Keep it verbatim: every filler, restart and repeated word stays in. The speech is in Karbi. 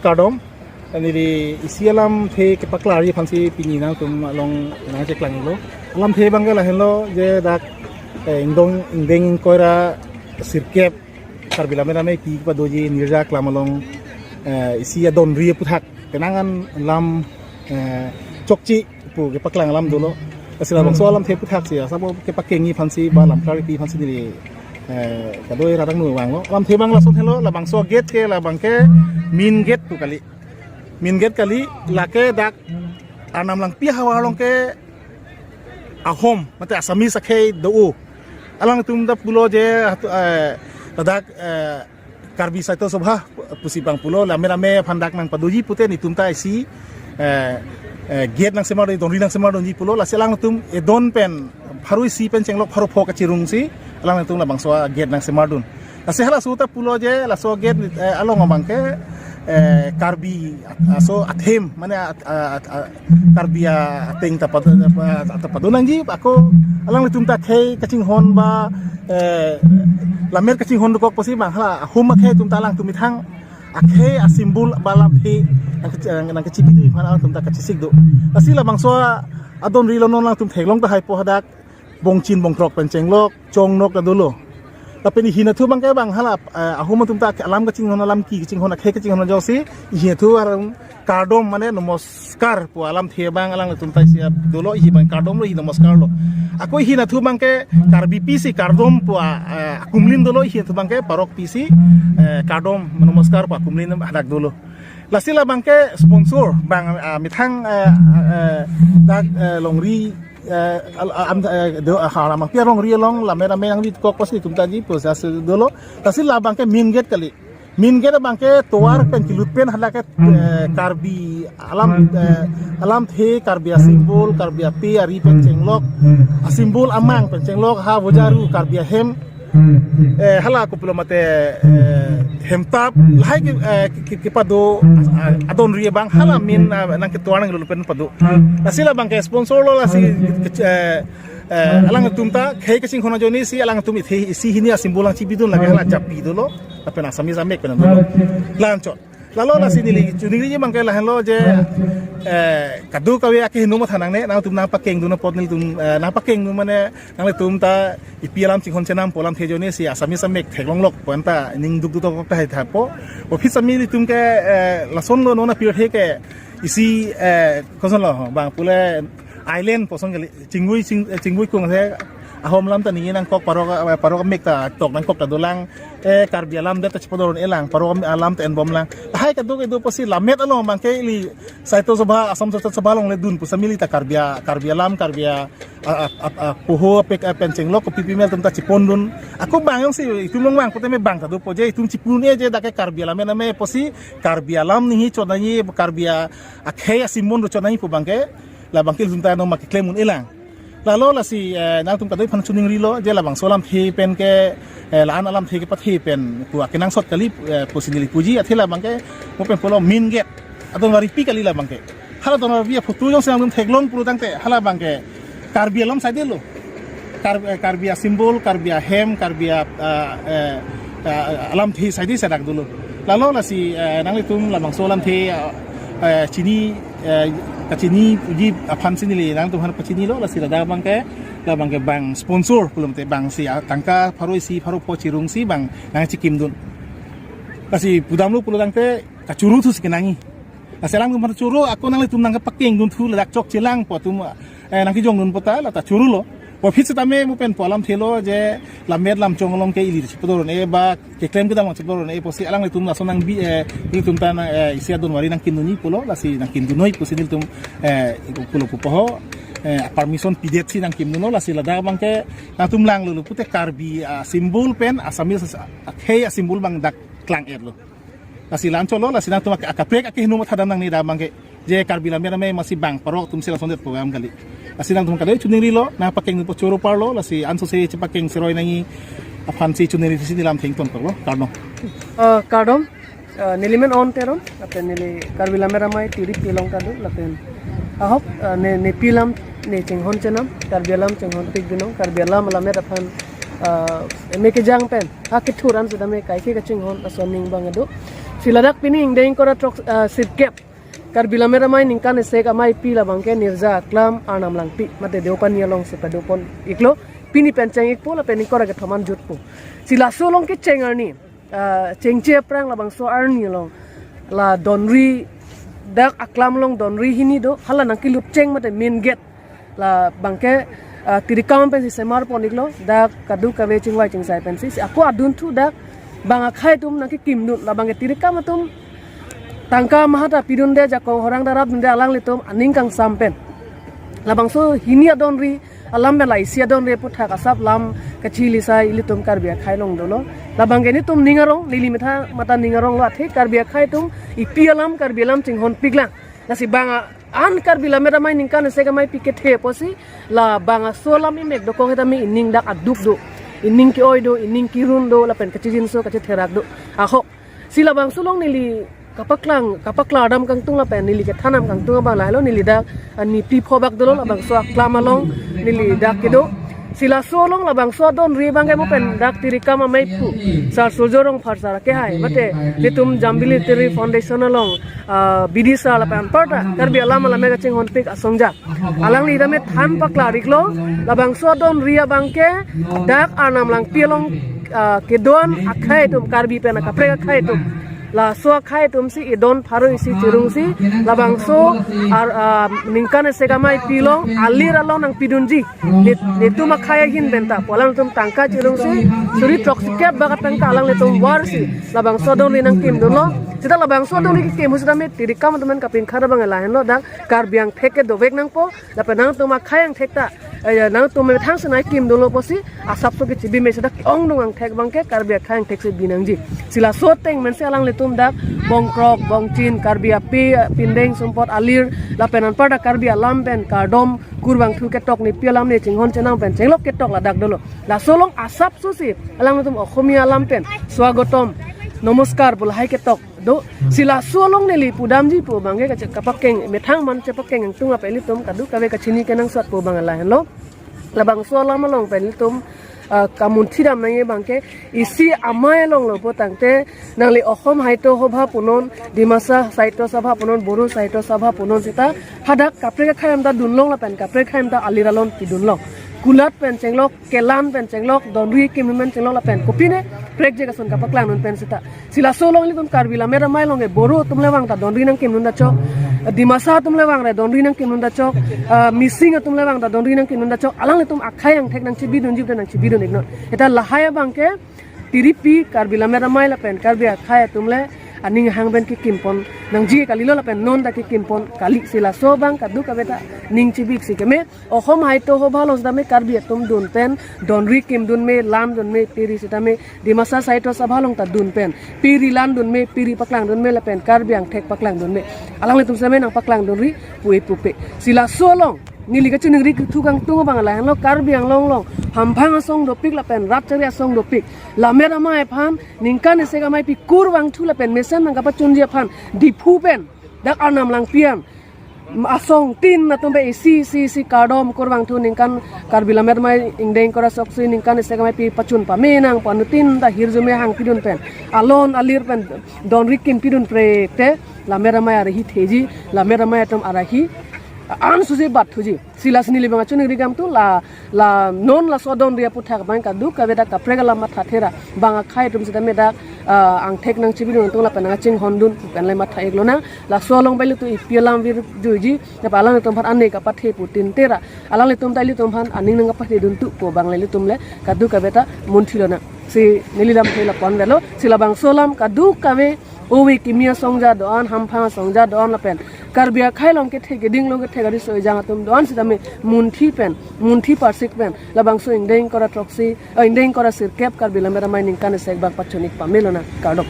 Kardom, neli isi alamthe kepaklarji aphansi pini nangtum along nangcheklanglo. Alamthe abangke lahenlo je dak, eh, ingdeng ingdeng ingkoi ra sirkep Karbi Lammet Amei Epi kepadoji Nirja Aklam along, eh, isi adonri aphuthak penang an lam, eh, chokche pu kepaklang alam dolo. Lasi labangso alamthe aphuthak si asabo kepakengji aphansi ba lam klarji aphansi neli, eh, kadoi radang nu vanglo. Alamthe abang lason helo, labangso gate ke labangke main gate pu kali. Main gate kali, lake dak Arnam Langpi ahavar along ke ahom, mate Assamese akhei do-o. Alangtum ta pulo je, eh, ladak, eh, Karbi Sahitya Sabha pusi abang pulo, Lammet Amei aphan dak nangpadoji pute netum ta isi, eh, eh, gate nangsemar, donri nangsemardunji pulo, lasi alangtum edon pen pharo isi pen chenglok pharo pho kachirungsi alangtum labangso gate nangsemardun. Lasi halaso ta pulo je laso gate, eh, along abangke, eh, Karbi aso athem, mane at-, at-, at-, Karbi ateng ta pad-, ta pado nangji, ako alanglitum ta khei kachinghon ba, eh, lammet kachinghon dokok pusi abang hala ahum akhei atum ta alangtum methang akhei asymbol ba alamthe nangke-, nangkechipidun aphan alangtum ta kachesik do. Lasi labangso adonri along non alangtum theklong tahai po hadak bongchin bongkrok pen chenglok chongnok ta dolo. Lapen ihin athu abangke abang hala, eh, ahum atum ta alam kachinghon, alam ki kachinghon, akhei kachinghon ajoksi ihin athu arong kardom mane nomoskar pu alamthe abang alangtum ta isi dolo, ihin abang kardom lo, ihin nomoskar lo. Ako ihin athu abangke Karbipi si kardom pu a, eh, akumlin dolo, ihin athu abangke parokpi si, eh, kardom nomoskar pu akumlin hadak dolo. Lasi labangke sponsor abang, ah, methang, eh, eh, dak, eh, longri, eh, al-, am, eh, do, ah, Arnam Langpi alongri along Lammet Amei nangvit kok pusi netum ta ji pusi dolo. Lasi labangke main gate kali. Main gate abangke tovar pen kelut pen halake, eh, Karbi alam, eh, alamthe, Karbi asymbol, Karbi ape ari pen chenglok, asymbol amang pen chenglok, ha vojaru, Karbi ahem, eh, hala kopilo mate, eh, hemtap, lahai ke, eh, ke, ke, kepado, ah, adonri abang hala main, ah, nangketovar nanglut pen pado. Lasi labangke sponsor lo, lasi, eh, eh, alangtum ta khei kachinghon ajoine si alangtum ithe isi hini asymbol nangchipidun lake hala japi dolo, lapen Assamese amek pen dolo. La-anchot. Lalo lasi neli choningri abangke lahenlo je, eh, kadokave akeheno matha nangne, nangtum nangpakengdun apot nelitum, eh, nangpakengdun mane nanglitum ta epi alam chinghon chenam pu alamthe ajoine si Assamese amek theklonglok pu anta ning dukduk dokok tahai thapo. Office ami nelitum ke, eh, lason lo non apirthe ke isi, eh, kosonlo abang pule island puson kali. Chingvui ching, eh, chingvui kung se ahom alam ta ningje nangkok, parok, eh, parok amek ta tok nangkok ta dolang, eh, Karbi alam det ta chepado ron-elang, parok am-, alam ta enbomlang. Lahai kadokave do pusi Lammet along abangke ili Sahitya Sabha, Assam Sahitya Sabha along le dun pu sami ili ta Karbi a, Karbi alam, Karbi a, a, a, a, a, poho apek, a, pen chenglok kopi pi mel atum ta chepondun. Ako abang jongsi itum along abang pute me abang ta dopo je, itum chipun-e je dak ke Karbi alam name pusi Karbi alam ningje chot nangji, Karbi a, akhei asymbol do chot nangji pu abangke labangke ilitum ta noma keklem un-elang. Lalo lasi, eh, nangtum kadokave aphan choningrilo je labangso alamthe pen ke, eh, la-an alamthe kepathe pen pu akenangsot kali, eh, pusi neli puji, athe labangke mo pen pulo main gate adon varipi kali labangke. Hala adon varipi aphoto jongsi nangtum theklong pulo tangte hala abangke Karbi alam saide lo. Kar-, eh, Karbi asymbol, Karbi ahem, Karbi a, ah, eh, ah, alamthe saide sadak dolo. Lalo lasi, eh, nanglitum labangso alamthe, ah, eh, chini, eh, kachini puji aphansi neli nangtum aphan pachinilo, lasi ladak abangke, labangke abang sponsor pulote abangsi, ah, tangka pharo isi pharo pho chirungsi abang nangchekimdun. Lasi pudamlo pulo tangte kachoro thu si kenangji. Lasi alangtum aphan choro, ako nanglitum nangkepakengdun thu ladak chokchelang pu atum, eh, nangkejongdun pu ta, la ta chorolo. Pu aphi setame mo pen pu alamthe lo je Lammet Lamchong along ke ili chepado ron-e ba keklem kedam chepado ron-e pusi alanglitum lason nangbi, eh, ilitum ta nang, eh, isi adon vari nangkindunji pulo, lasi nangkindun noi pusi nelitum, eh, pulo pupo ho, eh, permission pidet si nangkimdunlo, lasi ladak abangke nangtum langlo pute Karbi, ah, symbol pen Assamese, ah, akhei asymbol abang dak klang-etlo. Lasi la-anchotlo, lasi nangtum ak-, akaprek akeheno mathadam nangne dak abangke. Je Karbi Lammet Amei masi abang parok atumsi lason det program kali. Lasi nangtum kadokave choningrilo, nangpakengdun pu choro parlo, lasi ansose chepakeng seroi nangji aphansi choningri si neli lam thengton parlo. Kardom. Eh, kardom, eh, neli men On Teron, lapen neli Karbi Lammet Amei Tiri Pilong kado, lapen ahok, eh, ne, ne pi alam, ne chinghon chenam, Karbi alam chinghon pik binong, Karbi alam alammet aphan, eh, me kejang pen ha kethur an setame kaike kachinghon ason ning abang do. Si ladak pini ingdeng ingkoi ra throk, ah, sirkep Karbi Lammet Amei ningkan isi ameipi labang ke Nirja Aklam Arnam Langpi mate Deopani alongsi padopon iklo. Pini pen cheng-ikpo lapen ingkoi ra kethom an jutpo. Si laso along kecheng arni, ah, chengche aphrang labangso arni along la donri, dak aklam along donri hini do, hala nangkelut cheng mate main gate labang ke, ah, tirikam pensi semar pon iklo, dak kadokave chingvai chingsai pensi, si ako adunthu dak bang akhei atum nangkekimdun, labang ke tirikam atum tangka maha ta pidunde, jakong horang ta rapdunde, alanglitum aning kangsam pen. Labangso hini adonri alam pen la isi adonri aphuthak asap lam kachili sai ilitum Karbi akhei along dolo. Labang ke netum ning arong, neli methang mate ning arong lo, athe Karbi akhei atum ipi alam, Karbi alam chinghonpiklang. Lasi bang a-an Karbi Lammet Amei ningkan isi ameipi kethe apotsi, la bang aso alam imek dokok sitame ining dak aduk do, ining ke-oi do, ining kerun do, lapen kachijinso kachitherak do ahok. Si labangso along neli kapaklang, kapaklang dam kangtung lapen neli kethan dam kangtung abang lahelo, neli dak, ah, niphli pho bak dolo, labangso aklam along neli dak kedo. Si laso along labangso adonri abang ke mo pen dak tirikam ameiphu Sar Surjya Rongphar sar akehai mate netum Jambili Literary Foundation along, ah, bidi sar lapen anparta Karbi alam alam kachinghonpik asongja, alangli tame than paklar iklo. Labangso adonri abang ke dak Arnam Langpi along, ah, kedo-an akhei atum, Karbi pen akaprek akhei atum, laso akhei atumsi idon pharo isi chirungsi labangso ar, ah, ningkan isi ameipi along alir along nangpidunji. Net-, netum akhei ahin pen ta pu alanglitum tangka chirungsi suri throksikep bak atangka alanglitum varsi labangso adonri nangkimdunlo. Seta labangso adonri kekim ahut sitame tirikam atum pen kapinkhat abang lahenlo, dak Karbi angthek kedovek nangpo, lapen nangtum akhei angthek ta, eh, nangtum methang si nangkimdunlo pusi asapso kechibi me, seta ke-ongdung angthek abang ke Karbi akhei angthek si bi nangji. Si laso ateng pensi alanglitum dak bongkrok, bongchin, Karbi ape, pindeng sumpot, alir, lapen anparta Karbi alam pen kardom, kurvangthu ketok, nepi alam ne chinghon chenam pen chenglok ketok ladak dolo. Laso along asapso si alanglitum Oxomiya alam pen swagotom, nomoskar pu lahai ketok do. Si laso along neli pudamji pu abang ke kache-, kapakeng, methang man chepakeng ingtung lapen ilitum kadokave kachini kenangsot pu abang lahenlo. Labangso alam along pen ilitum, ah, kamunthi dam nangji abang ke isi amei along lo pu tangte, nangli Oxom Sahitya Sabha punon, Dimasa Sahitya Sabha punon, Bodo Sahitya Sabha punon seta hadak kaprek akhei atum ta dunlong lapen kaprek akhei atum ta alir along pidunlong. Kulat pen chenglok, kelan pen chenglok, donri kimdun pen chenglok lapen kopine prekjak ason kapaklangdun pen seta. Si laso along ilitum Karbi Lammet Amei along ke Boro atum le vang ta donri nangkimdun ta chok, Dimasa atum le vang re donri nangkimdun ta chok, ah, Mising atum le vang ta donri nangkimdun ta chok, alanglitum akhei angthek nangchibidunji pu ta nangchibidun iknon. Seta lahai abang ke tiripi Karbi Lammet Amei lapen Karbi akhei atum le aning ahang pen kekimpon nangji kalilo lapen non ta kekimpon kali. Si laso abang kadokave ta ning chibi-ik si keme. Oxom Sahitya Sabha along sitame Karbi atum dun pen donri kimdun me, landun me, piri sitame Dimasa Sahitya Sabha along ta dun pen piri landun me, piri paklangdun me lapen Karbi angthek paklangdun me. Alanglitum sitame nangpaklangdunri pu-e pupe. Si laso along neli kachiningri kethu kangtung abang lahenlo, Karbi Anglong along hamphang asong dopik lapen rat chari asong dopik. Lammet Amei aphan ningkan isi ameipi kurvangthu lapen mesen nangkapachunji aphan Diphu pen dak Arnam Langpi an asong tin atum pen isi isi isi kardom kurvangthu ningkan Karbi Lammet Amei ingdeng ingkoi ra throksi ningkan isi ameipi pachun pame nang pu anuttin ta hirjume hangpidun pen, alon alir pen donri kimpidun prekte Lammet Amei arahi theji, Lammet Amei atum arahi an suji batthuji. Si lasi neli bang kachiningri kangtung la, la non laso adonri aphuthak abang kadokave ta kaprek alam mathathera, bang akhei atum sitame dak, ah, angthek nangchibidun ingtung lapen nangchinghondun pu pen le matha-ik lonang. Laso along pen ilitum ipi alam virjuiji, lapen alanglitum aphan ane kapathe pu tin tera, alanglitum ta ilitum aphan aning nangkapathedun tu pu abang le ilitum le kadokave ta munthi lonang. Si neli lamthe lapu-an avelo. Si labangso alam kadokave ove kimi asongja do-an, hamphang asongja do-an lapen Karbi akhei along kethe keding along kethe kari soi jang atum do-an sitame munthi pen, munthi parsik pen labangso ingdeng ingkoi ra throksi, eh, ingdeng ingkoi ra sirkep Karbi Lammet Amei ningkan isi abang pachun-ik pame lonang. Kardom.